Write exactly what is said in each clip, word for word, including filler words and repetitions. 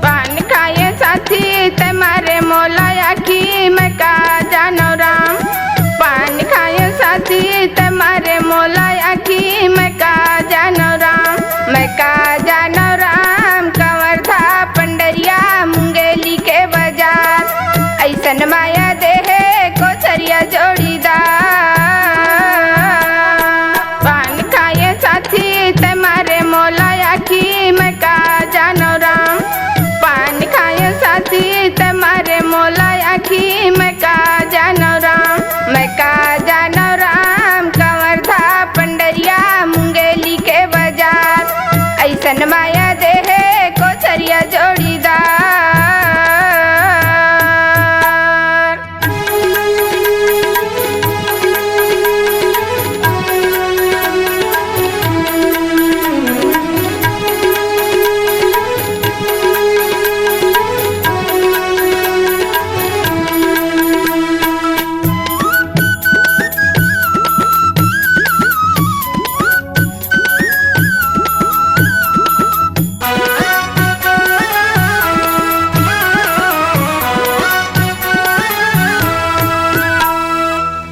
पान खाए साथी ते मारे मोला आँखी, मैं का जानो राम। पान खाए साथी ते मारे मोला आँखी, मैं का जानो राम। मैं का जानो राम, कंवरधा पंडरिया मुंगेली के बाजार। ऐसन माया देहे कोचरिया जोड़ीदार। पान खाए साथी ते मारे मोला आँखी, मैं का जानो राम। पान खाए साथी ते मारे मोला आँखी, मैं का जानो राम। मैं का जानो राम, कंवरधा पंडरिया मुंगेली के बाजार। ऐसन माया देहे कोचरिया जोड़ीदार।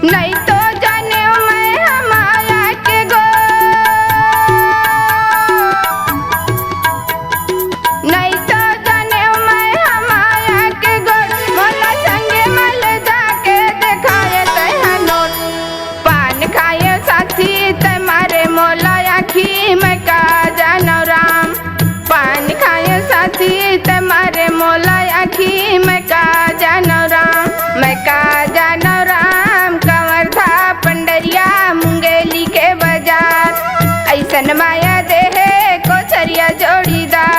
नहीं तो जाने मैं हमारा के गो, नहीं तो जाने मैं हमारा के गो, मोला संगे मल जाके देखाए तैहा नोट। पान खाए साथी ते मारे मोला आँखी, मैं का जानो राम। पान खाए साथी ते मारे मोला आँखी, मैं का जानो राम। मैं का जानो राम, कंवरधा पंडरिया मुंगेली के बाजार। ऐसन माया देहे कोचरिया जोड़ीदार।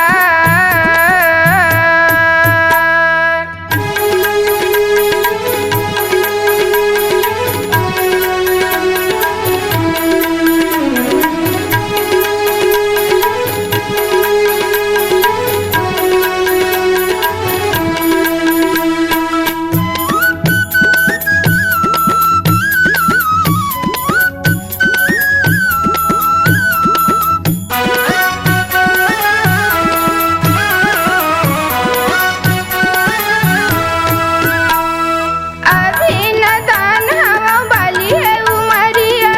अभी नदान हवा बाली है उमरिया,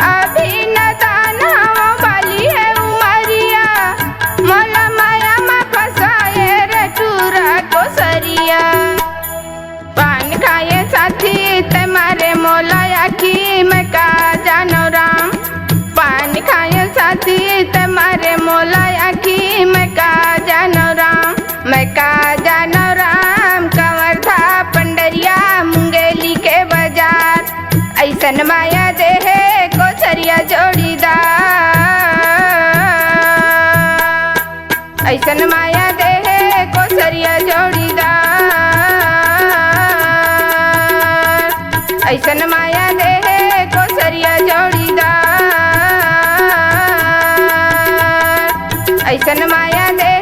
अभी नदान हवा बाली है उमरिया, मोला माया मा फसाए रे टूरा कोसरिया। पान खाए साथी ते मारे मोला आँखी, मैं का जानो राम। पान खाए साथी ते मारे मोला आँखी, मैं का जानो राम। मैं का जानो राम, कंवरधा पंडरिया मुंगेली के बाजार। ऐसन माया देहे कोचरिया जोड़ीदार। ऐसन माया देहे कोचरिया जोड़ीदार। ऐसन माया देहे कोचरिया जोड़ीदार। ऐसन माया दे